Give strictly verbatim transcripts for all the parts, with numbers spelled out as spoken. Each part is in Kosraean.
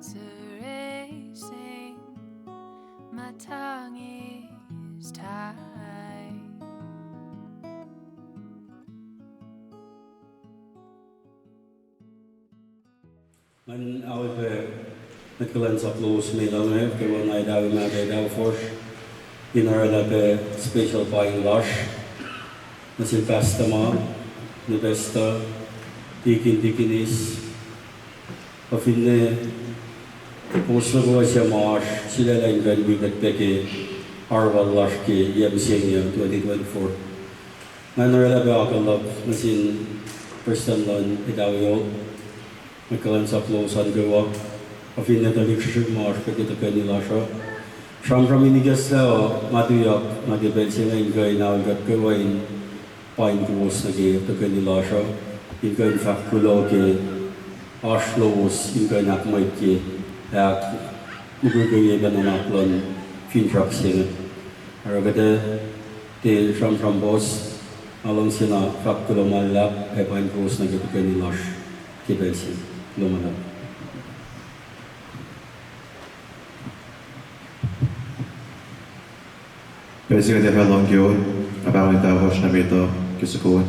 Serasing, my tongue is tied. Ngan aol pac mwet kuhlwacnsap lowos me luhn, eh, kwewana etawi mahtuh etawi fuhsr, in oraclah pac special paing lasr nuh sel pastor ma, ne pastor, tikin, tikinis, kuh finne kowos nuh kwewa suc ma oasr sulaclah in kuh in wi kuht pac ke aruan lasr ke yac mihsenge twenty twenty-four. Ngan oraclah pac akuhluhk nuh sin prestuhn luhn etawi uh, mwet kuhlwacnsap lowos an kwewa, kuh finne tuhlihk srihsrihk ma oasr pac ke tuhkweni lasr uh. Sramsram in ikacslah uh nga tuyak nuh ke pacl se inge in kuh in aol kuht kwewa in paing kowos nuh ke tuhkweni lasr uh, in kuh in fahk kuloh ke oasr lowos in kuh in ahkmwetye, ahkmukwikwiye pac nuhnak luhn finsrak se inge. Oruh kuht ac tiac sramsram puhs, nga luhngse na fahk kuloh ma luhlahp ac paing kowos nuh ke tuhkweni lasr ke pacl se inge. Kuloh ma luhlahp. Pacl se inge tiac fah lohng ke on, nga pahngon etawi fuhsr nuh met uh ke soko on.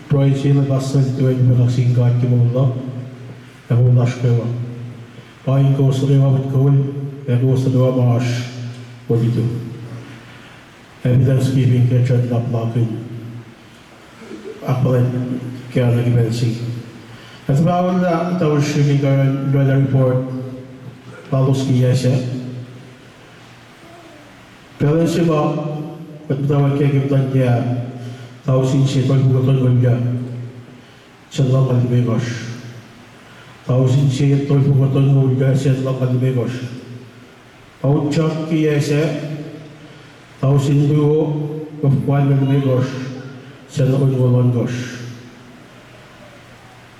Pruhe se luhn Pastor Tuan, ma kaksin God ke moul luhk ac moul lasr kwewa. Pa in kowos nuh kwewa mwet kol, ac kowos nuh kwewa ma oasr forty-two. Happy Thanksgiving ke srihpen luhlahp luhk in ahkfuhlwact ke pacl se inge. Ac tuh ma oruh lah tamuhlwel srihk in kuh in oraclah report lalos ke yac sac. Pacl se ma kuht muhtwacwacack ke muhtuhn yac, tausin sie tolfoko tolngoul yac, sie luhmngaul limekohsr. Tausin sie tolfoko tolngoul yac, sie luhmngaul limekohsr. Auchak ke yac sac, tausin luo, tolngoul limekohsr, sie luhmngaul ohnkohsr.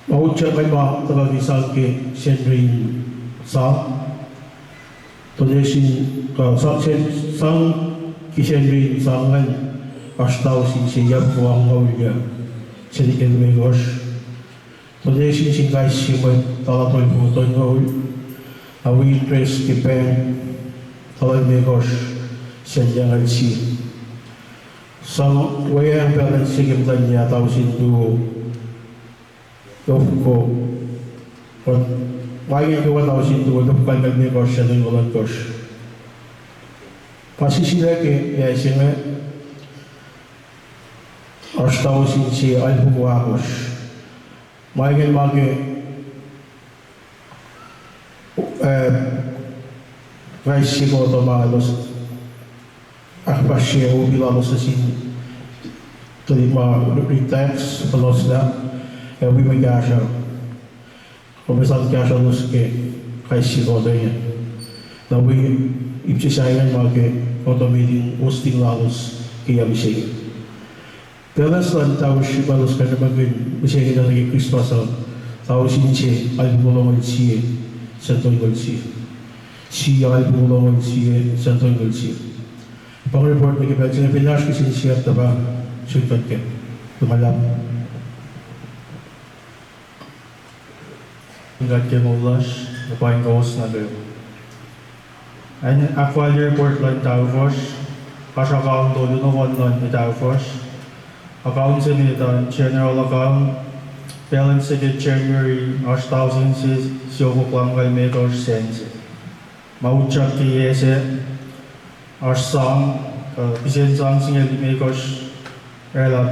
Ma utyak ma tuhkuh ke sang ke Sacnri in sang, donation, uh, sang, sang ke Sacnri in sang ingacn oasr tausin se yac foko angngaul yac, se likin limekohsr. Donation sin kais sie mwet tala tolfoko tolngoul, na wi interest ke bank tala limekohsr, se yac angngaul sie. Sang weacng balance se ke muhtuhn yac tausin luo luofoko, ma inge ke tausin luo luofoko angngaul limekohsr, se tolngoul ohnkohsr. Pa sisilac ke yac se inge, oasr tausin se alfoko ahkosr. Ma inge ma ke, eh, kais sie kuhtuh ma elos ahkfahsrye opi lalos nuh sin tuhlihk ma retax, elos lah, ac wi mwe kahsruh, kom esam kahsruh lalos ke kais sie kuhtuh inge. Na wi ip se sahyacn ma ke kuhtuh meeting hosting lalos ke yac mihsenge. Balance luhn tausin ma elos kuh in orekmakihn mihsenge nuh ke Christmas uh, tausin se alfoko longoul sie, se tolngoul sie. Sie alfoko longoul sie, se tolngoul sie. Pa inge report nuh ke pacl se inge, fin oasr kihsen siyuck tuh pa sun kuht kac. Luhman luhlahp. Kuht ke moul lasr, na paing kowos nuh kwewa. Acn ahkfalye report luhn tafuhsr, oasr account tolu nohfohn luhn tafuhsr. Account se met an general account, balance se ke January oasr tausin se siofok lumngaul limekohsr sacn se. Ma utyak ke yac se, oasr sang, uh, pisen sang singucul limekohsr, oraclah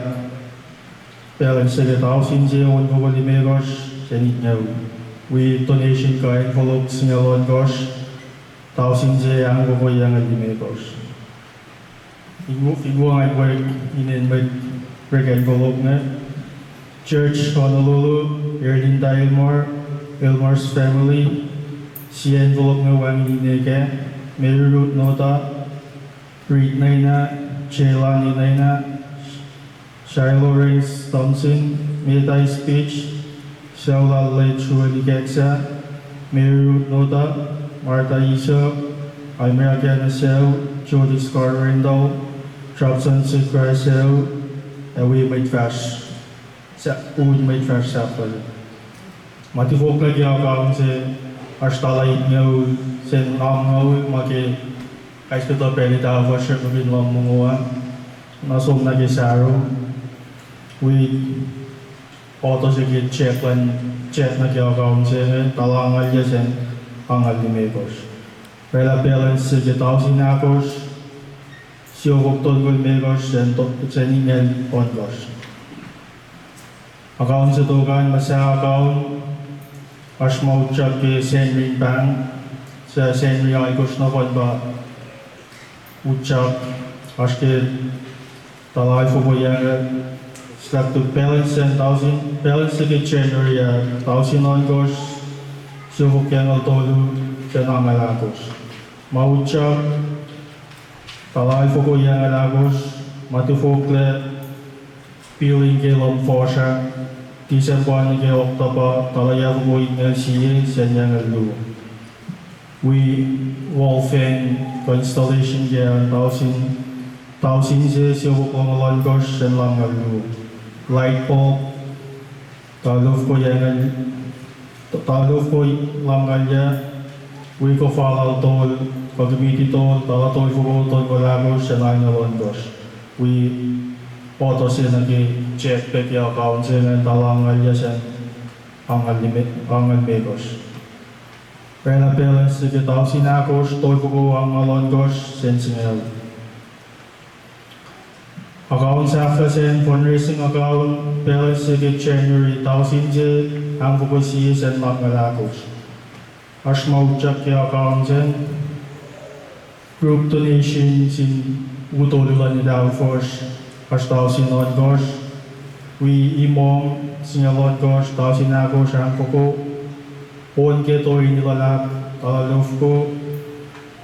balance se ke tausin se onfoko limekohsr, se nitngucul. Wi donation kuh envelope singucul ohnkohsr, tausin se angfoko yac angngaul limekohsr. Fin wo-, fin wo nga pwek inen mwet orek envelope inge, Church Honolulu, Erlinda Elmore, Elmore's family, sie envelope inge wacngihn ine kac: Mary Ruth Noda, Reed Nena, Jelani Nena, Shai Lawrence Thompson, Meta Speech, sucu lal Lechuel Ikeksa, Mary Ruth Noda, Martha Iso, Almira Kenasel, Jody Scar Randall, Trapson Sikrasel, ac wi mwet fahsr, sa-, un mwet fahsr sahflah. Ma tufok nuh ke account se, oasr tala itngucul, sen amngucul ma ke kais kuhtuh pacl ita fuhsr mukin lohm mongo an, na som nuh ke Saro, wi auto se ke check luhn, check nuh ke account se inge, tala angngaul yac sen angngaul limekohsr. Oraclah balance se ke tausin ahkosr, siofok tolngoul limekohsr sen to-, sen ingacn ohnkohsr. Account se tok an, muhsah account, oasr ma utyak ke Sacnri in pahng, suc Sacnri alkosr nohfohn pa utyak, oasr ke tala alfoko yac angngaul, slaptuk balance se tausin, balance se ke January ah tausin ohnkohsr, siofok yac angngaul tolu, sen angngaul ahkosr. Ma utyak, tala alfoko yac angngaul ahkosr, ma tufoklac, billing ke lohm fuhsr ah, December nuh ke October, tala yac foko itngucul sie, sen yac angngaul luo. Wi wall fan constellation ke an tausin, tausin se siofok longoul ohnkohsr, sen lumngaul luo. Light bulb, tala alfoko yac angngaul, tala alfoko lumngaul yac, wi kuhfa lal tol, kuh committee tol, tala tolfoko tolngoul ahkosr, sen angngaul ohnkohsr. Wi auto se nuh ke check pac ke account se ingacn, tala angngaul yac sen angngaul limekohsr. Oraclah balance se ke tausin ahkosr, tolfoko angngaul ohnkohsr, sen singucul. Account sahflah sacn, fundraising account, balance se ke January tausin se, angfoko sie, sen lumngaul ahkosr. Oasr ma utyak ke account sacn, group donation sin u tolu luhn ita fuhsr, oasr tausin ohnkohsr, wi imom singucul ohnkohsr, tausin ahkosr, angfoko, on ke toeni luhlahp, tala alfoko,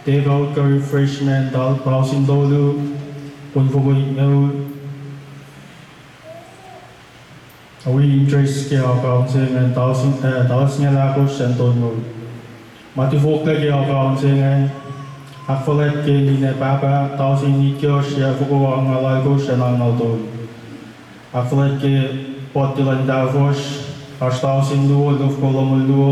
take out kuh refreshment, ta-, tausin tolu, onfoko itngucul, Wi interest ke account se ingacn tausin, eh, tausin singucul ahkosr sacn tolngoul. Ma tifoklac ke account se ingacn, ahkfuhlwact ke ninac pahpah tausin itkohsr yac foko angngaul alkosr sacn angngaul tolu. Ahkfuhlwact ke puhti luhn tahfosr, oasr tausin luo, lofoko longoul luo,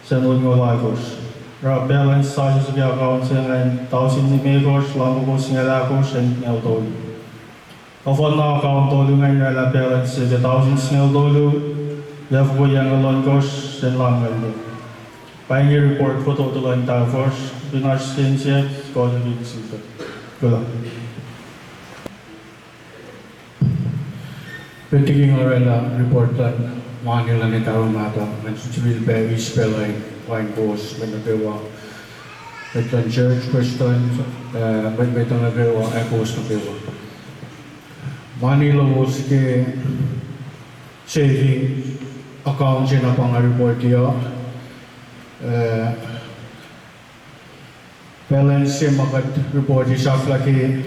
sacn onngoul alkosr. Oruh balance sasuc ke account se ingacn tausin limekohsr, lamfoko singucul ahkosr, sacn itngoul tolu. Nohfohn na account tolu ingacn oraclah balance se ke tausin singucul tolu, yac foko yac angngaul ohnkohsr, sacn lahngoul luo. Pa inge report fototo luhn tahfosr, fin oasr siyuck, kuh in siyuck. Kuloh. Met liki nga oraclah report luhn mani luhn Etawi Mahtuh, ngan sifilpac eis pacl in paing kowos mwet nuh kwewa, mwet luhn church president, eh, mwet, mwet nuh kwewa, ac kowos nuh kwewa. Mani lowos ke saving account se na pa nga report uh, eh, balance se ma kuht report sahflah ke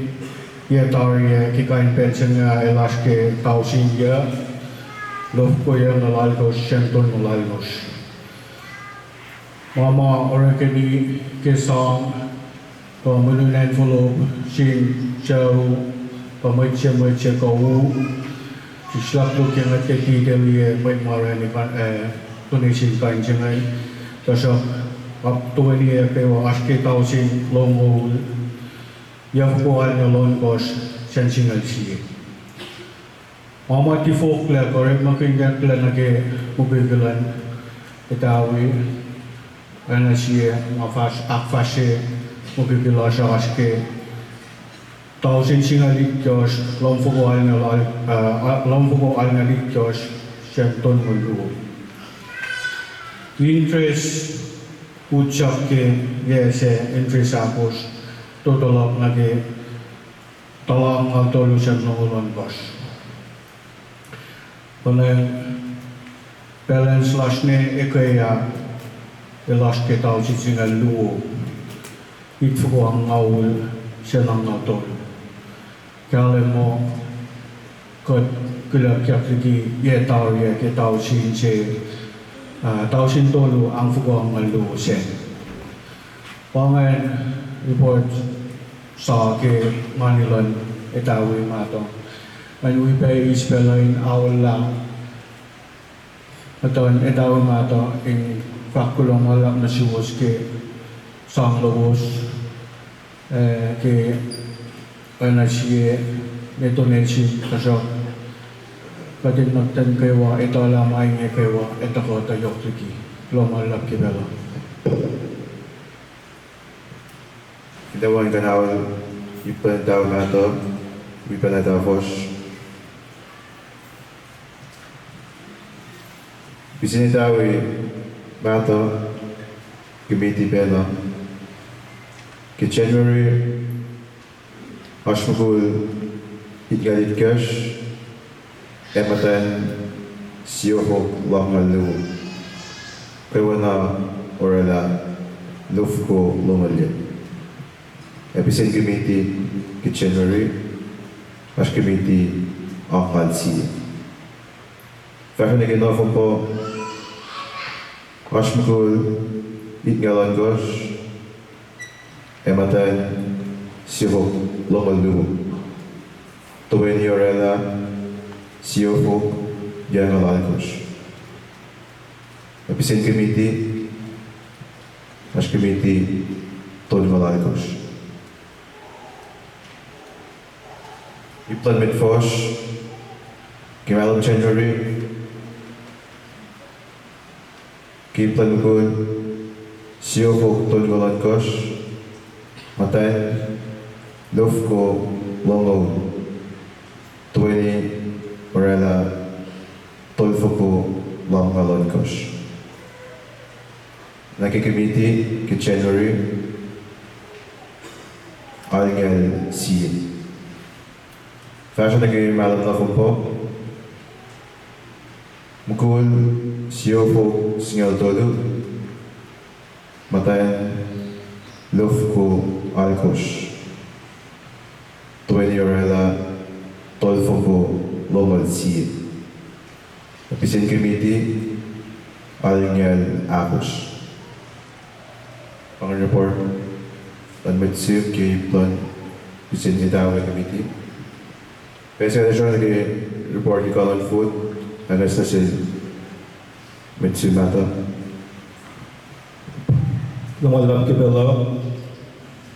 yac tari ah ke kain pacl se inge el oasr ke tausin yac, lofoko yac angngaul alkosr, sacn tolngoul alkosr. Ma ma orekeni ke sang, kuh mweun envelope sin sucu, kuh mwet se mwet se kuh u, sislah lukye ngwet ke detail ye mwet ma orani, eh, donation kain se ingacn, tuhsruhk ap toeni ac kwewa oasr ke tausin longoul, yac foko alngoul ohnkohsr, sacn singucul sie. Ma ma tifoklac kuh orekmakihnyucklac nuh ke mukwikwi luhn Etawi, oacna sie ma fahsr, ahkfahsrye mukwikwi lasr uh oasr ke tausin singucul itkohsr, lumfoko alngoul, uh, lumfoko alngoul itkohsr, sacn tolngoul luo. Interest utyak ke yac se interest ahkosr, total up nuh ke tuhlungngucul tolu sacn longoul ohnkohsr. Oacna balance lasr ne ekuh ah, el oasr ke tausin singucul luo, itfoko angngaul, sacn angngaul tolu. Kahlwem muh kuht kihluckyak liki yac tari ah ke tausin se, ah, tausin tolu angfoko angngaul luo sacn. Pa ingacn report sa ke mani luhn Etawi Mahtuh. Ngan wi pac eis pacl uh in aollah muhtuhn Etawi Mahtuh in fahk kuloh ma luhlahp nuh suwos ke sang lowos, eh, ke oacna sie ne donation, tuhsruhk kuht in nuhtin kwewa etuh lah ma inge kwewa ac tuhkuh tuh yohk liki. Kuloh ma luhlahp ke pacl uh. Kuht ac kuh in aol ip luhn Etawi Mahtuh, wi pacna tahfosr. Pihsen Etawi Mahtuh committee pacna ke January, oasr mukul itngoul itkohsr ac muhtwacn siofok lumngucul luo, kwewana oraclah lofoko longoul luo. Ac pihsen committee ke January, oasr committee angngaul sie. Fahsruh nuh ke nohfohn po, oasr mukul itngoul ohnkohsr ac muhtwacn siofok longoul luo, toeni oraclah siofok yac angngaul alkosr. Ac pihsen committee, oasr committee tolngoul alkosr. Ip luhn mwet fuhsr ke mahlwem January, ke ip luhn mukul, siofok tolngoul ohnkohsr, muhtwacn, lofoko longoul, toeni oraclah tolfoko lumngucul ohnkohsr. Na ke committee ke January, alngoul sie. Fahsruh nuh ke mahlwem nohfohn po, mukul siofok singucul tolu, muhtwacn lofoko alkosr, toeni oraclah tolfoko longoul sie. Pisen committee, alngoul ahkosr. Ang report luhn mwet sihm ke ip luhn pisen etawe committee. Pacl se nga srolah ke report ke kuh luhn vote, nga nwacsnwacs sel mwet sihm mahtuh. Luhman luhlahp ke pacl uh.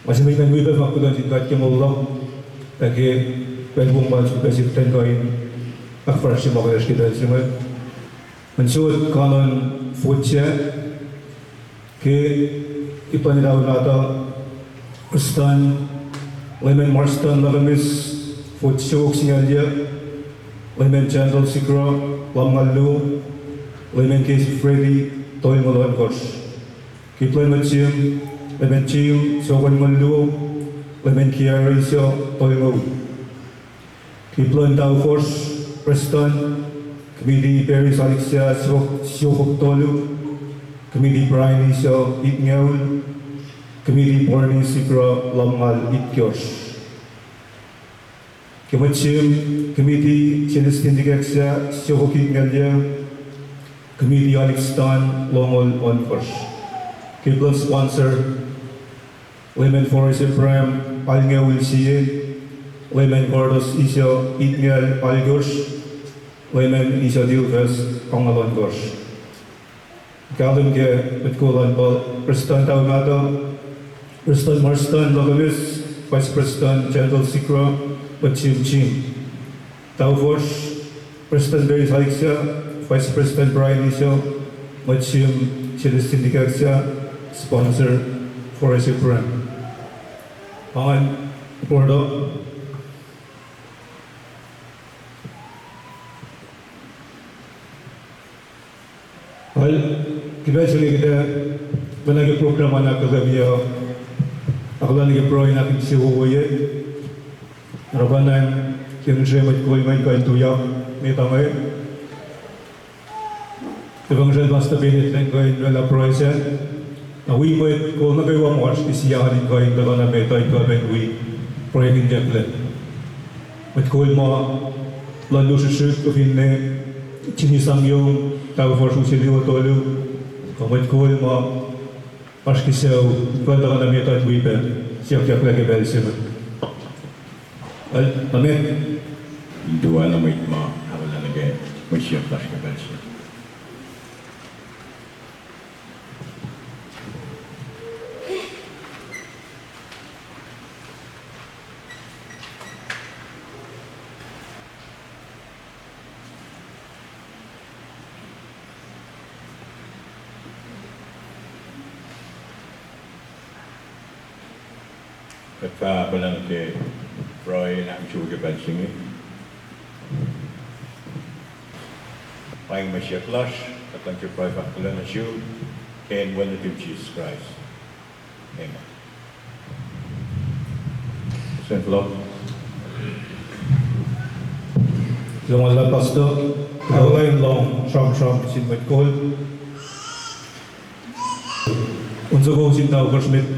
Ma se met ngan wi pac fahk kuloh sin God ke moul luhk, ac ke pacl wo ma sifilpac siften kuh in ahkfahsrye ma kunacsr ke pacl se inge. Mwe sot kuh luhn vote sac, ke ip luhn etawe mahtuh, Preston Leman Marston Lakamis, vote siofok singucul yac, Leman Chandel Sikra, lumngaul luo, Leman Casey Freddy, tolngoul ohnkohsr. Ke ip luhn mwet sihm, Leman Jim, siofok ngongoul luo, Leman Kiara Iso, tolngoul. Ke ip luhn taufosr, Preston, committee Paris Alexia, siofok, siofok tolu, committee Brian Iso, itngoul, committee Barney Sikra, lumngaul itkohsr. Ke mwet sihm, committee Celestine Dikaksia, siofok itngoul yac, committee Alex Stan, longoul ohnkohsr. Ke ip luhn sponsor, Leman Forrest Abraham, alngoul sie, Leman Gordos Iso, itngoul alkohsr, Leman Iso Dilfes, angngaul ohnkohsr. Kahlwem ke mwet kol an pa Preston Tawe Mahtuh, Preston Marston Lakamis, Vice Preston Gentle Sikra, mwet sihm Jim. Taufosr, Preston Paris Alexia, Vice Preston Brian Iso, mwet sihm Celestine Dikaksia, sponsor Forrest Abraham. Angan, board up. Al, ke pacl se inge kuht ac kuh na ke program an ahkkahlwemye, ahkolah nuh ke pruhe in ahkinsewowoye. Oruh pa na ke ngihsre mwet kol ingacn kuh in tuyak met inge. Ke pa ngihsre Pastor Bennett elan kuh in oraclah pruhe sac. Na wi mwet kol nuh kwewa ma oasr ke sie an in kuh in tuhkuh na met uh in kuh in wi pruhe in kahlwem. Mwet kol ma luhn Lusrihsrihk, finne Jini Sangyong, Taufosr, Usi Liotolu, kuh mwet kol ma oasr ke sucu, kuh in tuhkuh na met uh in wi pac siyuckyak lah ke pacl se inge. Al, amen. Tuh na mwet ma ahkolah nuh ke mwe siyuck lasr ke pacl se inge. Kuht fah ahkolah nuh ke pruhe in ahkinsewowo ke pacl se inge. Pa inge mwe siyuck lasr, kuht luhngse pruhe fahk kuloh nuh sum ke inen Wen nuhtum Jisus Kraist. Amen. Sen Flo. Luhman luhlahp Pastor, ahkolah in lohng sramsram sin mwet kol. On soko sin taufosr met.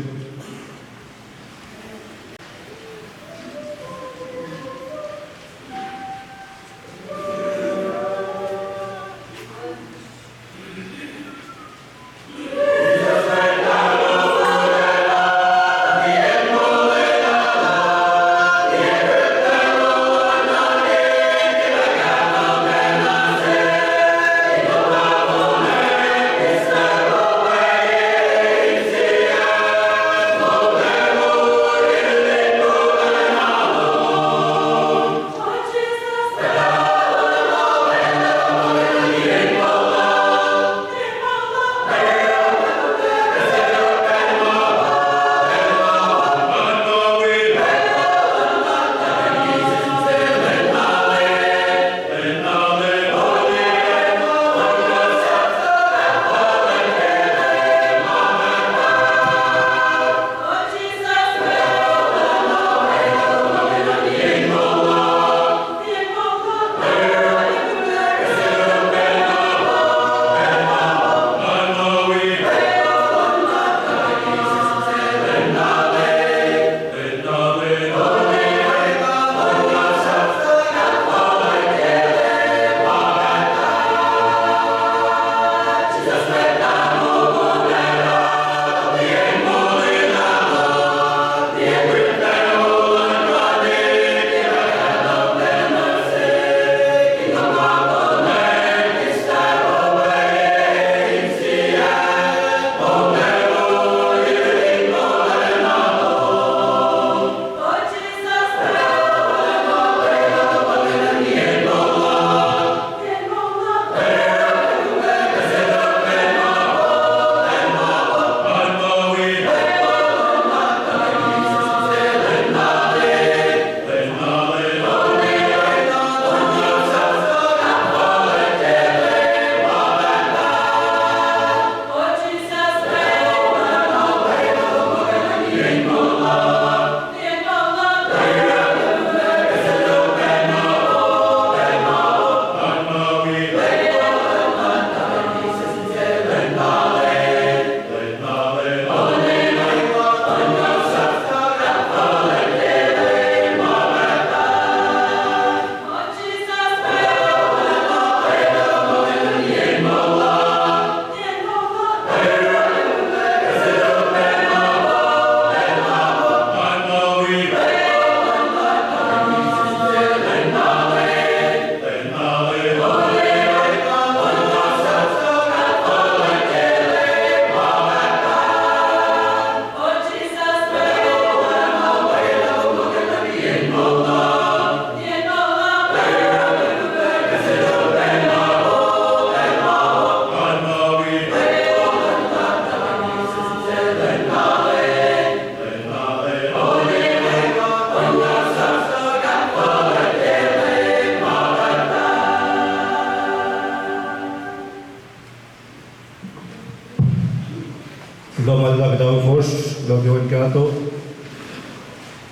John Kato.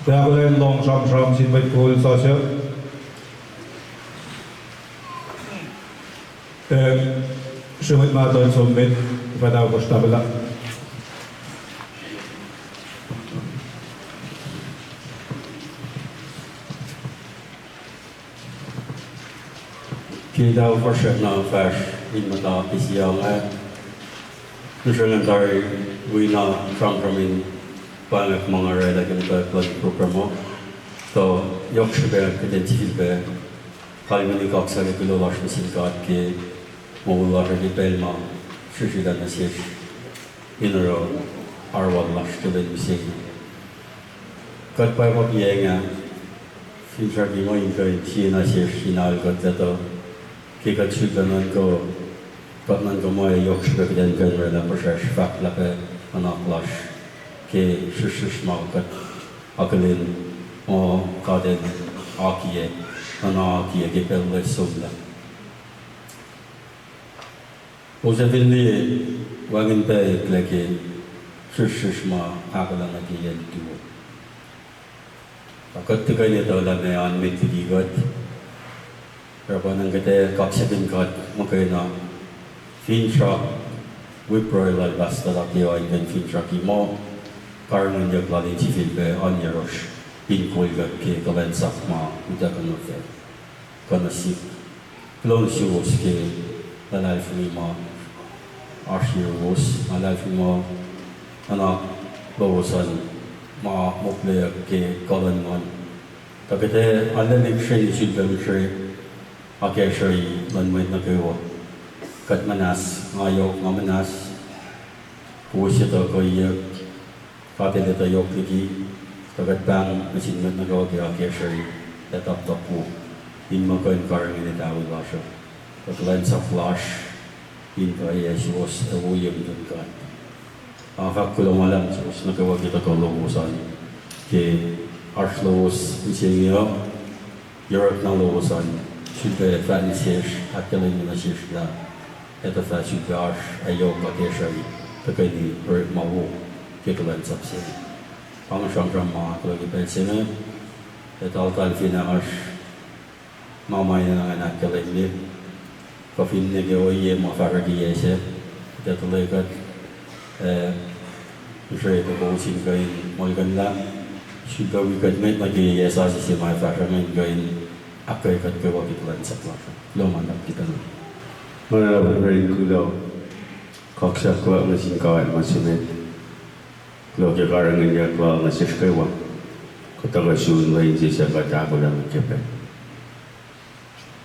Takulan lohng sramsram sin mwet kol sasuc. Eh, srihmwet mahtuh in som met, fah taukohsr takulan. Ke taukohsr na fahsr in muhta ke siang ah, mihsenge tari wi na sramsram in pahngak ma nga oraclah ke muhtwacwacack luhn program uh, tuh yohk srihpac kuht in sifilpac kalweni kaksak ac kuloh lasr nuh sin God ke moul lasr uh ke pacl ma srihsrihk nuh sesr in oruh arulacna lasr ke lwen mihsenge. Kuht pwacpa piacng ah, finsrak in kuh in kuh in sie na sesr in alu kuht etuh, ke kuht sifilpac nuhnkuh, kuht nuhnkuh ma yohk srihpac kuht in kuh in oraclah puhsracsr fahklah pac nuhnak lasr ke srihsrsr ma kuht akihlen, uh, God El akiyac, nuhnak akiyac ke pacl loes somlah. Kowos fin liye, wacngihn pac eklac ke srihsrsr ma ahkolah nuh ke yac luo. Ac kuht tuhkweni etuh lah meac oan met liki kuht. Oruh pa nuhnkuh kaksakihn God muhkwena, finsrak, wi pruhe lal pastor Lake uh in kuh in finsrak muh karihngihnyuck lal in sifilpac oan yohrohsr in kol kuht ke kuhlwacnsap ma utuckuh nuh fac kuh nuh sihk. Kuloh nuh suwos ke luhlahlfongi ma oasr yuruwos, nga luhlahlfongi muh nuhnak lowos an ma mokleyuck ke kuh luhn nguhn. Tuh kuht ac arulacna srihke in sifilpac mihsre akacsruhi luhn mwet nuh kwewa. Kuht muhnahs, nga yohk, nga muhnahs, kowos etuh kuhiyuck, God El etuh yohk liki, tuh kuht pahng nuh sin mwet nuh kwewa ke akacsruhi ac toptop wo in muh kuh in karihngihn etawi lasr uh, kuh kuhlwacnsap lasr in kuh in suwohs ac woiyacn God. Nga fahk kuloh ma luhlahp nuh suwos nuh kwewa ke tuhkuh lowos an, ke oasr lowos mihsenge uh, yohrohkna lowos an, sifilpac fahk nuh sesr, ahkkahlwemye nuh sesr lah etuh fah sifilpac oasr ac yohk akacsruhi tuhkweni orekma wo ke kuhlwacnsap se. Pa inge sramsram ma kuloh ke pacl se inge, ac taltal fin oasr ma ma enenuh in ahkkahlwemye, kuh finne ke ohiyac ma fahsruh ke yac sac, kuht ac tuhlac kuht, eh, mihsre tuh kowos in kuh in muhlkuhnlah, sifilpac wi kuht ngwet nuh ke yac sasuc se ma fahsruh inge in kuh in ahkkweye kuht kwewa ke kuhlwacnsap lasr uh. Kuloh ma luhlahp ke pacl uh. Nga luhlahlfongi kuloh, kaksak luhk nuh sin God ma se met. Kuloh ke karihngihnyuck lal nuh sesr kwewa. Kuht tuhkuh sun lwen se suc kuht ahkolah nuh kac pac.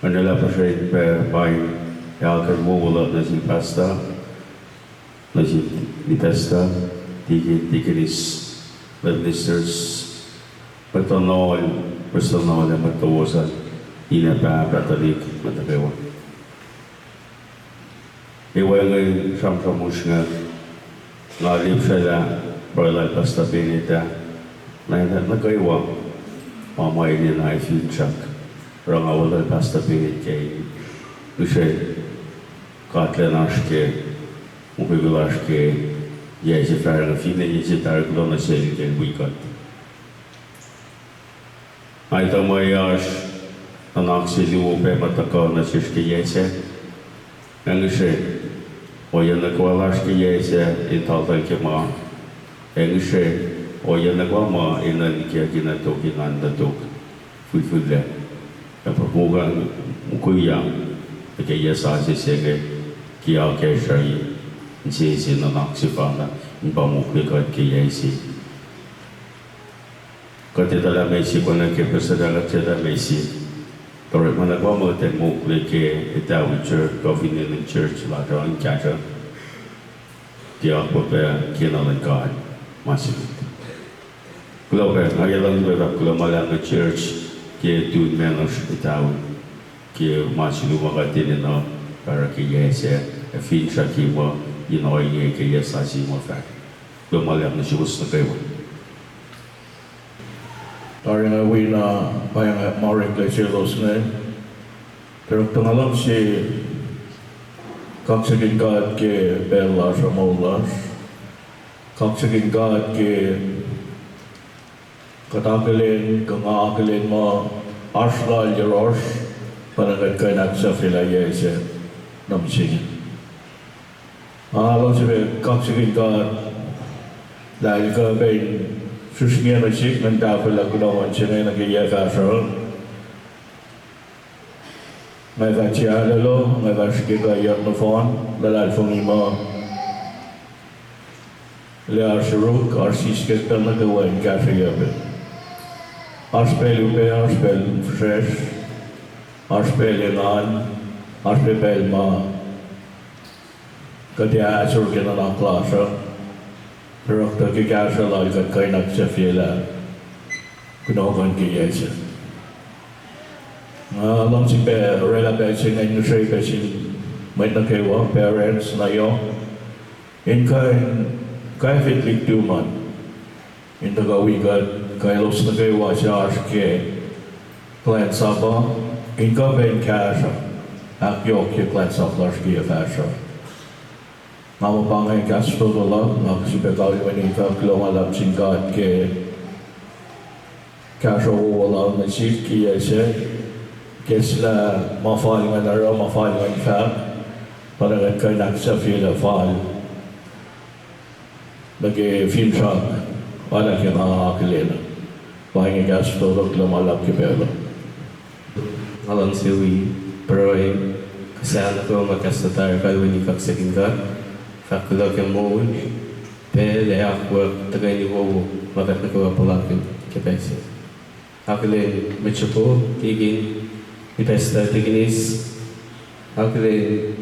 Nga luhlahlfongi pac pain ac akihlen wowo luhk nuh sin pastor, nuh sin pastor, deacon, deaconess, ministers, mwet luhn ohl, mwet luhn ohl ac mwet lowos an, ninac, pahpah, tuhlihk, mwet nuh kwewa. Ac wacngihn sramsram usrnguck, nga lipsraclah pruhe lal Pastor Bennett ah, na nuh kwewa ma ma enenuh in finsrak, oruh nga weluhl Pastor Bennett ke in use God lwen oasr ke, mukwikwi lasr ke yac se fahsruh inge, finne yac se tari, kuloh nuh sel ke el wi kuht. Nga etuh muh oasr nuhnak se luo pac ma tuhkuh nuh sesr ke yac sac. Ac ngihsre, ohiyac nuh kwewa lasr ke yac sac in taltal ke ma. Ac ngihsre, ohiyac nuh kwewa ma enenuh in kiyuck na tok, engan na tok, fihlfihllac. Ac pa mukwiyang nuh ke yac sasuc se inge, ke akacsruhi, insese nuhnak sefanna in pa mokle kuht ke yac se. Kuht etuh lah meac se, kuh na ke pihsac lah kuht etuh meac se. Tuh orekma nuh kwewa ma kuht ac mokle ke etawi church, kuh finne church lasr uh in kahsruh ke akwuck pac kena luhn God ma se met. Kuloh pac, nga ke luhngse pac fahk kuloh ma luhlahp nuh church ke tun mahnosr etawi ke ma sulu ma kuht enenuh fahsruh ke yac sac, ac finsrak muh in ohinge ke yac sasuc ma fahsr. Kuloh ma luhlahp nuh suwos nuh kwewa. Tari nga wi na pa inge ma oreklac selos inge. Tuhsruhktuh nga luhngse kaksakihn God ke pacl lasr uh, moul lasr. Kaksakihn God ke kuht akihlen, kuh nga akihlen muh oasr lal yohrohsr, pa na kuht kuh in ahksahfyelah yac se nuh mihsenge. Nga luhngse pac kaksakihn God lah El kuh pac in srihsrngiyac nuh sihk ngan tahfwelah kunohkohn se inge nuh ke yac fahsruh. Nga fah tiac ahlolo, nga fah srihke kuhiyuck nohfohn, luhlahlfongi muh lah oasr yuruk, oasr siskek pacl nuh kwewa in kahsrweyuc pac. Oasr pacl upac, oasr pacl fihsrwacsr, oasr pacl engan, oasr pac pacl ma kuht ac ahsor ke nuhnak lasr uh. Tuhsruhktuh ke kahsruh Lal kuht kuh in ahksahfyelah kunohkohn ke yac se. Nga luhngse pac orwaclah pacl se inge in ngihsre pac sin mwet nuh kwewa, parents, na yohk, in kuh in kwacfe tuhlihk tuhmom in tuhkuh wi kuht, kuh elos nuh kwewa suc oasr ke kuhlwacnsap uh, in kuh pac in kahsruh, ahkyohkye kuhlwacnsap lasr ke yac fahsruh. Nga muh pa inge kahs fototo luhk, nga sifilpac kalweni in fahk kuloh ma luhlahp sin God ke kahsruh wowo Lal nuh sihk ke yac se, ke sihlah ma fal ngan oruh, ma fal ngan fahk, pa na kuht kuh in ahksahfyelah fal nuh ke finsrak, oacna ke nga akihlen. Pa inge kahs fototo, kuloh ma luhlahp ke pacl uh. Nga luhngse wi pruhe kuh sahp nuh kwewa ma kahs uh tari kalweni kaksakihn God, fahk kuloh ke moul, pacl ac akwuck tuhkweni wowo ma kuht nuh kwewa puhlakihn ke pacl se. Akihlen mwet sruhpo, tikin, ipacsta tikinis, akihlen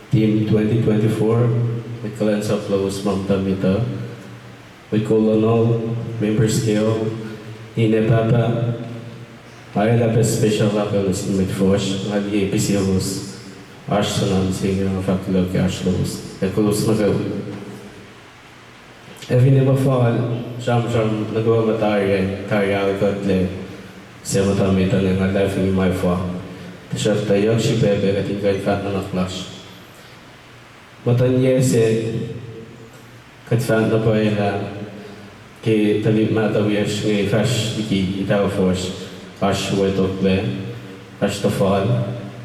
team twenty twenty-four, mwet kuhlwacnsap lowos ma muhta met uh, mwet kol luhn members ke, ninac pahpah, arulacna pac special luhk nuh sin mwet fuhsr, nga liye pihselos oasr suhna mihsenge, nga fahk kuloh ke oasr lowos ac kowos nuh kwewa. Ac finne ma fal sramsram nuh kwewa ma tari, tari alu kuhtlac suc muhta met uh, nga luhlahlfongi ma fal. Tuhsruhktuh yohk srihpac pac kuht in kuh in fahk nuhnak lasr. Muhtuhn yac se, kuht fahk na pwacye lah ke tuhlihk mahtuh wiyacsr inge fahsr liki itaho fuhsr, oasr wetoklac, oasr tuhfal,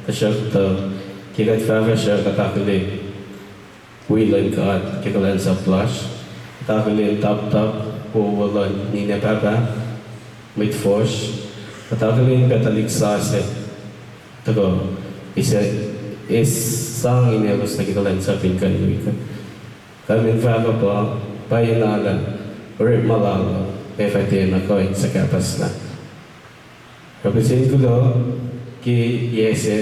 tuhsruhktuh ke kuht fahfahsruh kuht akihlen wi luhn God ke kuhlwacnsap lasr, kuht akihlen taptap wowo luhn ninac pahpah, mwet fuhsr, kuht akihlen pac tuhlihk sasuc tuhkuh, eis, eis sang in elos nuh ke kuhlwacnsap in kuh in wi kuht. Kalmen fahk uh pa, pwacyena lah orekma lal uh ac fah tiacna kuh in suhkahpahslah. Oruh kihsen kuloh ke yac se,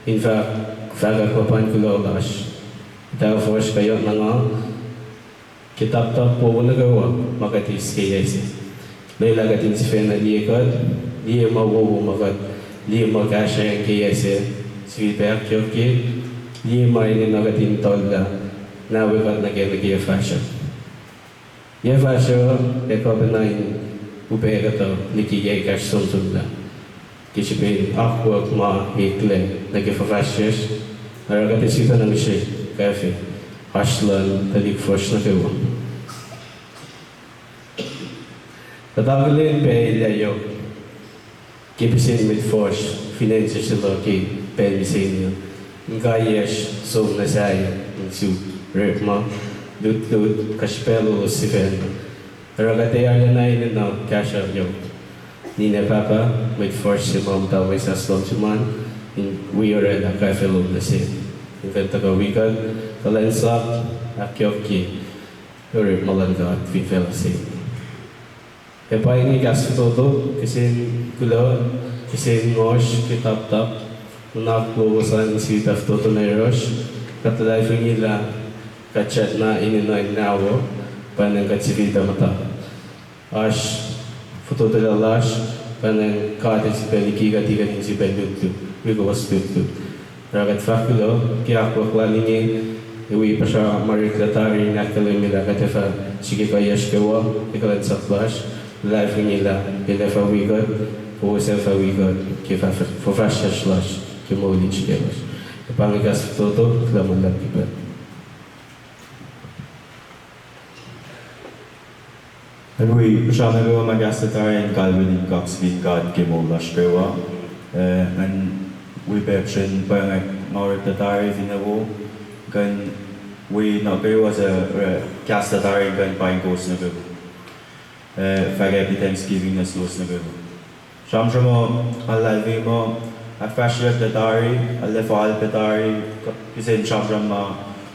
in fahk, fahkwack luhpan kuloh lasr, itaho fuhsr kuh yohk na nga, ke taptap wowo nuh kwewa ma kuht eis ke yac se. Lwelah kuht in sifacna liye kuht, liye ma wowo ma kuht, liye ma kahsrweacng ke yac se, sifilpac ahkyohkye, liye ma enenuh kuht in tuhllah, na we kuht nuh ke, nuh ke yac fahsruh. Yac fahsruh ac kuh pacna in upac kuhtuh liki yac ekahsr somsomlah. Ke srihpen akwuck ma eklac nuh ke fuhfahsryucsr, oruh kuht ac sifacna ngihsre kwacfe oasr luhn tuhlihk fuhsr nuh kwewa. Kuht akihlen pacl ac yohk ke pihsen mwet fuhsr fin acn Seselo ke pacl mihsenge, in kaiyacsr som nuh sahyac in suk orekma, lutlut, kuh srihpac lalos sifacna. Oruh kuht ac arulacna enenuh kahsruh yohk. Ninac pahpah, mwet fuhsr se ma muhta mwesahs lom sum an, in wi orwaclah kwacfe lom nuh se, in kuh in tuhkuh wi kuht, kuhlwacnsap, ahkyohkye orekma luhn God fin facluh se. Ac pa inge kahs fototo, kihsen kuloh, kihsen ngohsr ke taptap, nuhnak lowos an in sifilpac fototo nuh yohrohsr, kuht luhlahlfongi lah kuht srackna enenuh in nawo, pwacnwacng kuht sifilpac muhta. Oasr fototo lasr, pwacnwacng God El sifilpac liki kuht, kuht in sifilpac lutlut, wi kowos lutlut. Oruh kuht fahk kuloh ke akwuck lal inge, ac wi puhsra ma oreklac tari in ahkkahlwemye lah kuht ac fah srihke kuhiyacsr kwewa ke kuhlwacnsap lasr, luhlahlfongi lah El ac fah wi kuht, kowos ac fah wi kuht ke fuhfahsryucsr lasr ke moul in srihke lasr. Ac pa inge kahs fototo, kuloh ma luhlahp ke pacl. Wi puhsra nuh kwewa ma kahs tari in kalweni kaksakihn God ke moul lasr kwewa. Eh, ngan wi pac puhsren pwacngack ma orek tari finne wo. Kuh in wi nuh kwewa suc, eh, kahs tari in kuh in paing kowos nuh kwewa. Eh, fahk happy Thanksgiving nuh suwos nuh kwewa. Sramsram uh, nga luhlahlfongi muh ahkfahsryeyuck tari, arlac fal pac tari, kihsen sramsram ma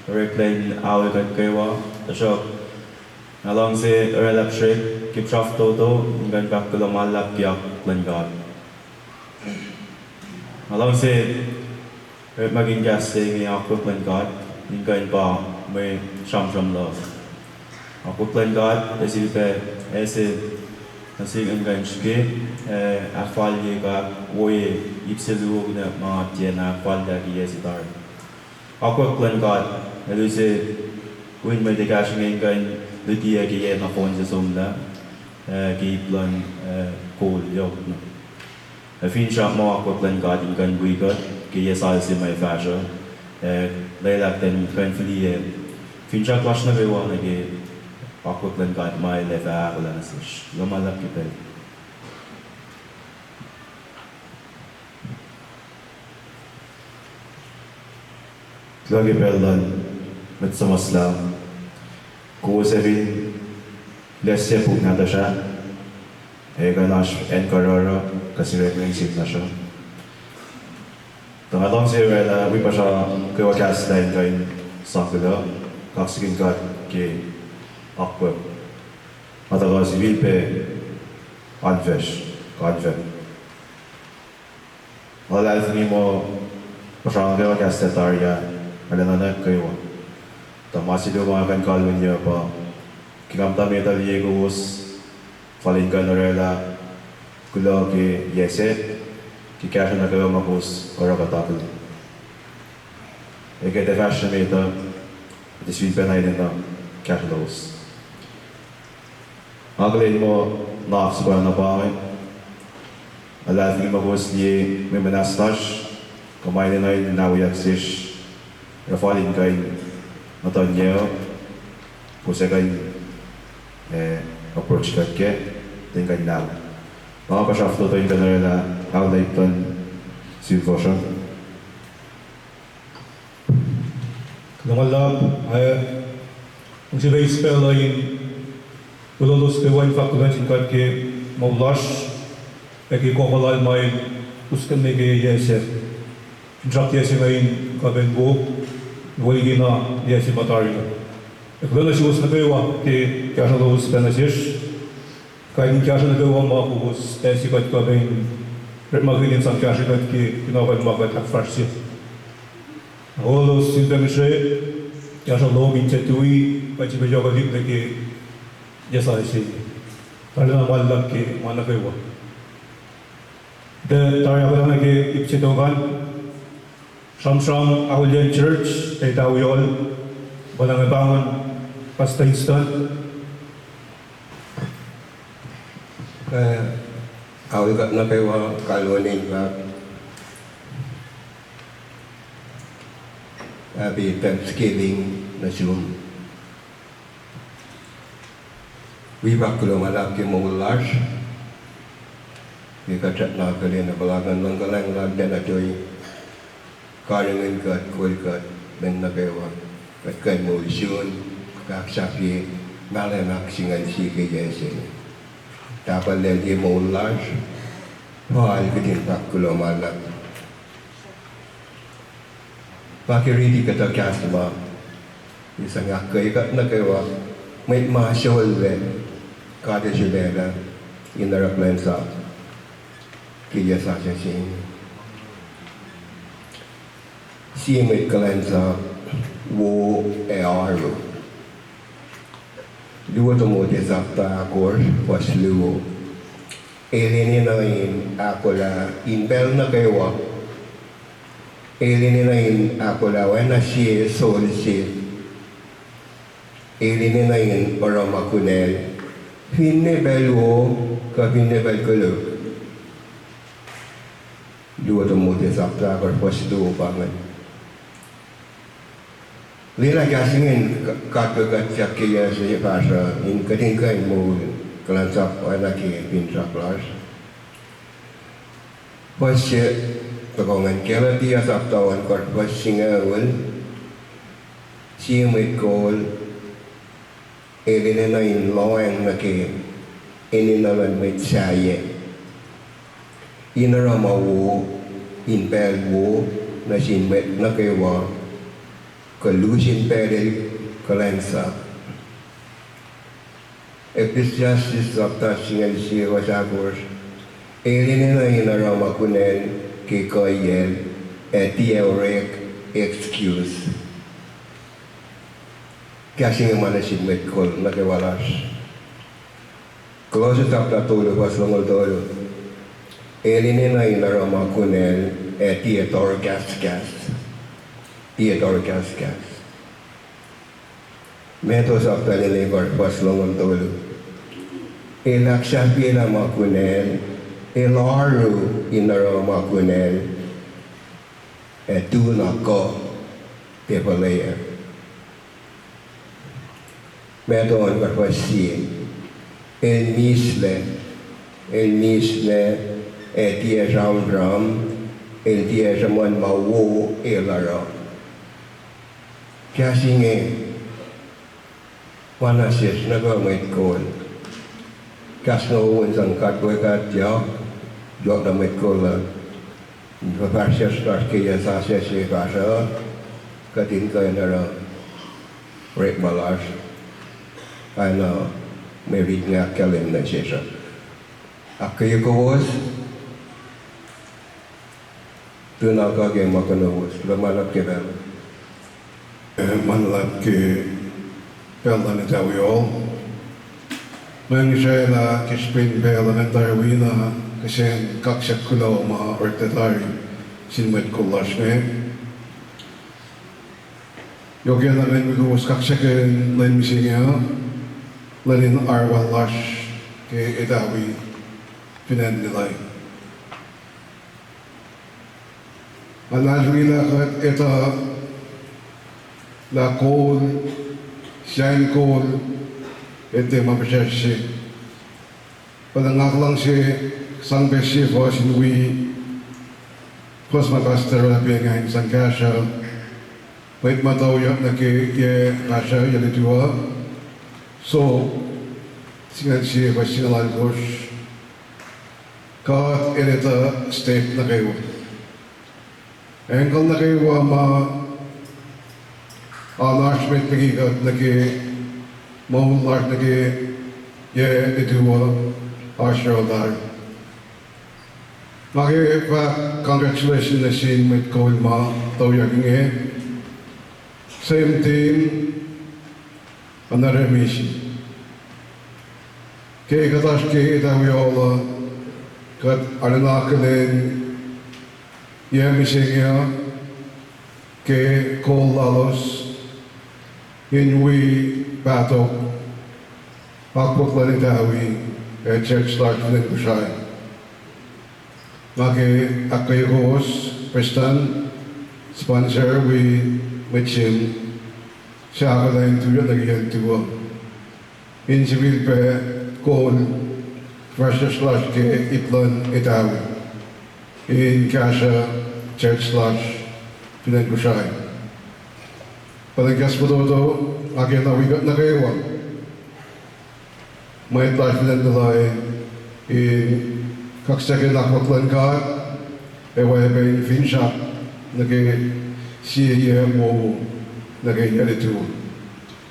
oreklac in aol kuht kwewa. Tuhsruhk nga luhngse oraclah srihk ke puhsra fototo in kuh in fahk kuloh ma luhlahp ke akwuck luhn God. Nga luhngse orekmakihn kahs se inge, akwuck luhn God, in kuh in pa mwe sramsram luhk. Akwuck luhn God ac sifilpac ase nuh sihk in kuh in srihke, eh, ahkfalye kuh ahkwoye ip se luo kuh ma tiacna ahkfalye ke yac se tari. Akwuck luhn God el use win mwet ekahsr inge in kuh in lutiyac ke yac nohfohn se somlah, eh, ke ip luhn, eh, kol yohk na. Ac finsrak muh akwuck luhn God in kuh in wi kuht ke yac sal se ma fahsruh, ac lwelah kuht in kuh in fihliyac finsrak lasr nuh kwewa nuh ke akwuck luhn God ma el ac fah ahkolah nuh sesr. Kuloh ma luhlahp ke pacl. Kuloh ke pacl luhn mwet suhmuhslah. Kowos ac fin lacsac puk nahtuhsr ah, ac kuh in oasr acn kuhruhruh kuh sirek nuh in sihmlac lasr uh. Tuh nga luhngse oraclah wi puhsra kwewa kahs lah in kuh in sang kuloh, kaksakihn God ke akwuck ma tuhkuh sifilpac anfacsr, anfac. Nga luhlahlfongi muh puhsra nuh kwewa kahs tari ah arlac nuhnak kwewa. Tuh ma se luo ma kuh in kalweni uh pa ke nga muhta met uh liye kowos, fal in kuh in oraclah kuloh ke yac se, ke kahsruh nuh kwewa ma kowos oruh kuht akihlen. Ac kuht ac fahsr nuh met uh, kuht ac sifilpac enenuh kahsruh lowos. Nga akihlen muh nga oak suhpwacma pa inge. Nga luhlahlfongi muh kowos liye mwe muhnahs lasr, kuh ma enenuh in nahweyuck sesr, oruh fal in kuh in muhtuhn yac uh, kowos ac kuh in, eh, approach kuht kac, tuh in kuh in nahwe. Pa nga puhsra fototo in kuh in oraclah aolah ip luhn sifilfosr uh. Kuloh ma luhlahp, ac, nga sifilpac eis pacl uh in kuloh lowos kwewa in fahk kuloh sin God ke moul lasr, ac ke kof lal ma el uskuhn me ke yac se. Finsrak yac se inge in kuh pac in wo, wolkina yac se ma tari uh. Ac kuloh nuh suwos nuh kwewa ke kahsruh lowos pac nuh sesr. Kain in kahsruh nuh kwewa ma kowos ase kuht kuh pac in orekmakihn in sang kahsrwe kuht ke kunohkohn ma kuht ahkfahsrye. Olos sifilpac ngihsre, kahsruh lom in tiac tui, kuht sifilpac yohkwelihk nuh ke yac sasuc se. Tarilacna ma luhlahp ke ma nuh kwewa. Tuh tari ahkolah nuh ke ip se tok an, sramsram aulacn church ac tawiol, pa nga pahngon Pastor Instant. Eh, aol kuht nuh kwewa kalweni in fahk Happy Thanksgiving nuh sum. Wi fahk kuloh ma luhlahp ke moul lasr, ke kuht srackna akihlen puhlakihn luhn kuhlwacng lal, tiacna tui karihngihn kuht, kol kuht, lwen nuh kwewa, kuht kuh in moul sun, kahksahfye, mahlwem ahk singucul sie ke yac se inge. Tahpuhllac ke moul lasr, fal kuht in fahk kuloh ma luhlahp. Pa ke riti kuhtuh kahs ma sang ahkkweye kuht nuh kwewa, mwet ma solwaclah, God El sulaclah in oruh kuhlwacnsap ke yac sasuc se inge. Sie mwet kuhlwacnsap wo ac oaru. Luo Timote sapta ahkosr fuhs luo. El enenuh in ahkolah in pacl nuh kwewa. El enenuh in ahkolah oacna sie sol se. El enenuh in oruh ma kunacl, finne pacl wo kuh finne pacl koluk. Luo Timote sapta ahkosr fuhs luo pa ingacn. Lwelah kahs ingacn katkwekat sahk ke yac se fahsruh in kuht in kuh in moul Kuhlwacnsap oacna ke finsrak lasr. Fuhs se, tuhkuh ingacn Galatia sapta ohnkohsr fuhs singucul, sie mwet kol el enenuh in lohacng nuh ke enenuh luhn mwet sahyac, in oruh ma wo, in pacl wo nuh sin mwet nuh kwewa, kuh lusen pacl el kuhlwacnsap. Ecclesiastes sapta singucul sie fuhs ahkosr, el enenuh in oruh ma kunacl ke kuhiyacl, ac tiac orek excuse. Kahs inge ma nuh sin mwet kol nuh kwewa lasr. Kolosse sapta tolu fuhs longoul tolu, el enenuh in oruh ma kunacl, ac tiac tohrkahskahs. Tiac tohrkahskahs. Matthew sapta limekohsr fuhs longoul tolu, el ahksahfyelah ma kunacl, el oaru in oruh ma kunacl, ac tu na kuh tiac fuhlweack. Matthew ohnkohsr fuhs sie, el mislac, el mislac, ac tiac sramsram, el tiac sruhmuhn ma wo el oruh. Kahs inge ma nuh sesr nuh kwewa mwet kol. Kahs na wowo in sang God we God yohk, yohk na mwet kol uh. Fuhfahsryucsr lasr ke yac sasuc se fahsruh, kuht in kuh in oruh orekma lasr, oacna mwe rit nga ahkkahlwemye nuh sesr uh. Ahkkweye kowos, tuh na kuh ke ma kunowos, kuloh ma luhlahp ke pacl. Ma luhlahp ke pacl luhn etawi uh. Nga ngihsre lah ke srihpen pacl luhn etawi na, kihsen kaksak kuloh ma orekla tari sin mwet kol lasr inge. Yohk na ngan wi kowos kaksakihn lwen mihsenge uh, lwen in arulacna lasr ke etawi fin acn Lelu. Nga luhlahlfongi lah kuht etuh lah kol, sacn kol, el tiac ma fihsracsr se. Pacna nga luhngse sang pac sie fuhs in wi, fuhs ma pastor uh pa ingacn sang kahsruh mwet ma tuyak nuh ke yac kahsruh yac lutu uh. So, singucul sie fuhs singucul alkosr. God El etuh step nuh kwewa. Angle nuh kwewa ma oasr met liki kuht nuh ke moul lasr nuh ke yac lutu uh, oasr yohrohl tari. Nga ke fahk congratulations nuh sin mwet kol ma tuyak inge. Same team, another mission. Ke kuht oasr ke etawi uh, kuht arulacna akihlen yac mihsenge uh ke kol lalos in wi pahtok akwuck luhn etawi ac church lasr fin acn Kosrae. Nga ke ahkkweye kowos, prestuhn, sponsor, wi mwet sim, suc akihlen tuyak nuh ke yac lutu uh, in sifilpac kol fuhfahsryucsr lasr ke ip luhn etawi in kahsruh church lasr fin acn Kosrae. Pacl in kahs fototo, nga ke na wi kuht nuh kwewa, mwet lasr fin acn Lelu, in kaksakihn akwuck luhn God, ac oacyacpac in finsrak nuh ke sie yac wowo nuh ke yac lutu.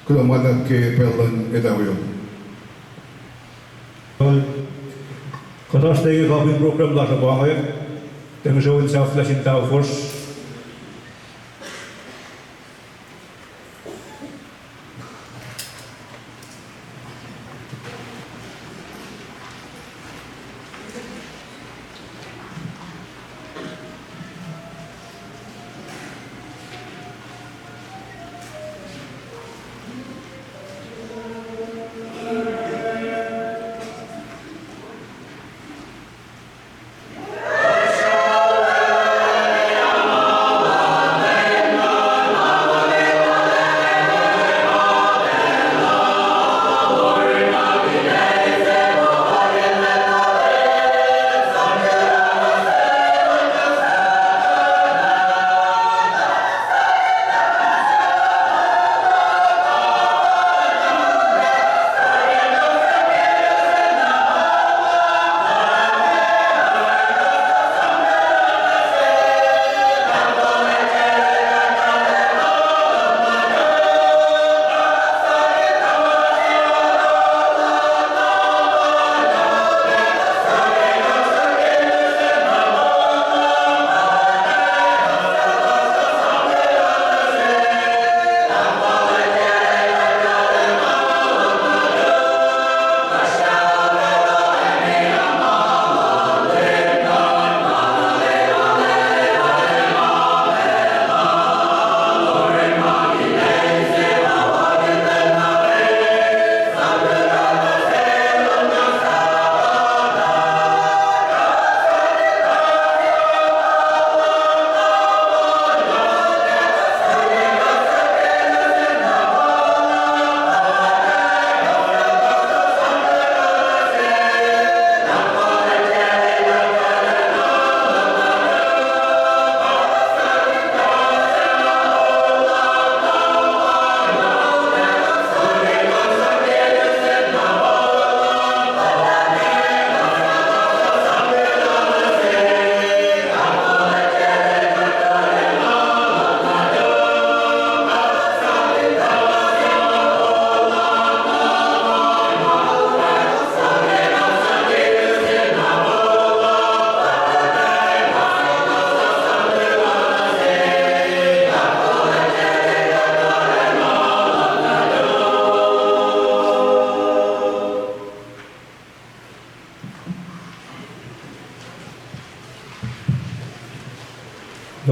Kuloh ma luhlahp ke pacl luhn etawi uh. Kuht oasr nuh ke kapihn program lasr uh pa inge, tiac srihke in sahflah sin tafuhsr.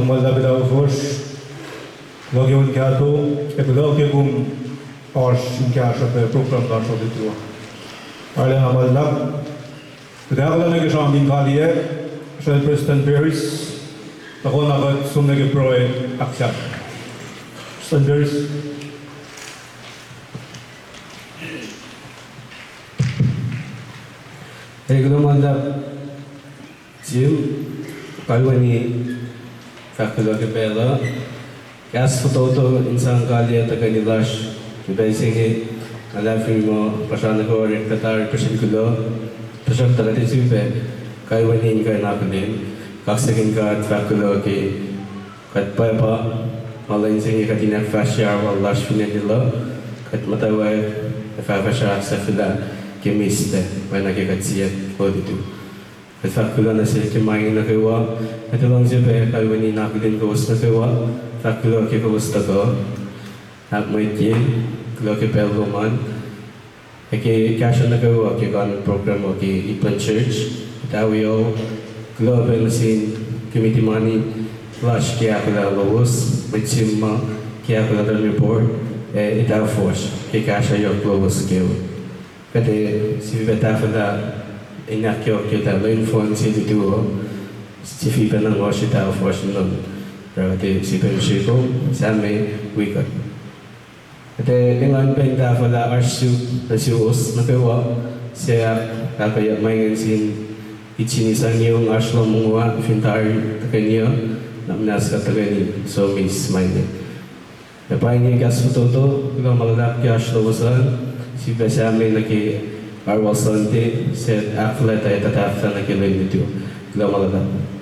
Kuloh ma luhlahp, Elder Fosr, kuloh ke on kahto, ac kuloh ke kom oasr in kahsruh pac program lasr uh tuh. Arulacna ma luhlahp, kuht ahkolah nuh ke sramsramkihn kaliyac, srel Prestuhn Paris, tuhkuh na kuht som nuh ke pruhe ahksahfye. Prestuhn Paris. Ac kuloh ma luhlahp, Jim, kalweni, fahk kuloh ke pacl uh. Kahs fototo in sang kaliyac tuhkweni lasr ke pacl se inge, nga luhlahlfongi muh puhsra nuh kwewa orek kuht tari pihsrihk kuloh, tuhsruhktuh kuht ac sifilpac kalweni in kuh in akihlen, kaksakihn God, fahk kuloh ke kuht pwacpa ma lwen se inge kuht in ahkfahsrye arulacna lasr fin acn Lelu, kuht muhtwacwacack ac fahfahsrah sahflah ke mihslac, oacna ke kuht siyuck lutlut. Kuht fahk kuloh nuh sel ke ma inge nuh kwewa, kuht ac luhngse pac kalweni in akihlen kowos nuh kwewa, fahk kuloh ke kowos tuhkuh, ahkmwetye, kuloh ke pacl lom an, ac ke kahsruh nuh kwewa ke kain program uh ke Itpun Church, etawi uh, kuloh pac nuh sin committee mani lasr ke ahkolah lowos, mwet sim ma ke ahkolah luhn report, ac etawi fosr ke kahsruh yohk lowos kwewa. Kuht ac sifilpac tahfwelah in ahkyohkye lah lwen fohn se lutu uh, sifilpac na ngohsr etawi fosr in lom, oruh kuht ac sifilpac srihke, Sam, wi kuht. Kuht ac engan pac in tahfwelah oasr suk nuh suwos nuh kwewa, suc ahk, ahkkweyeyuck ma ingacn sin itsini sang yong oasr lohm mongo ah fin tari tuhkweni uh, na muhnahs kuht tuhkweni som eis ma inge. Ac pa inge kahs fototo, kuloh ma luhlahp ke oasr lowos an, sifilpac Sam nuh ke aruh Sunday, suc ahkfuhlwactye tuhtahflah nuh ke lwen lutu. Kuloh ma luhlahp.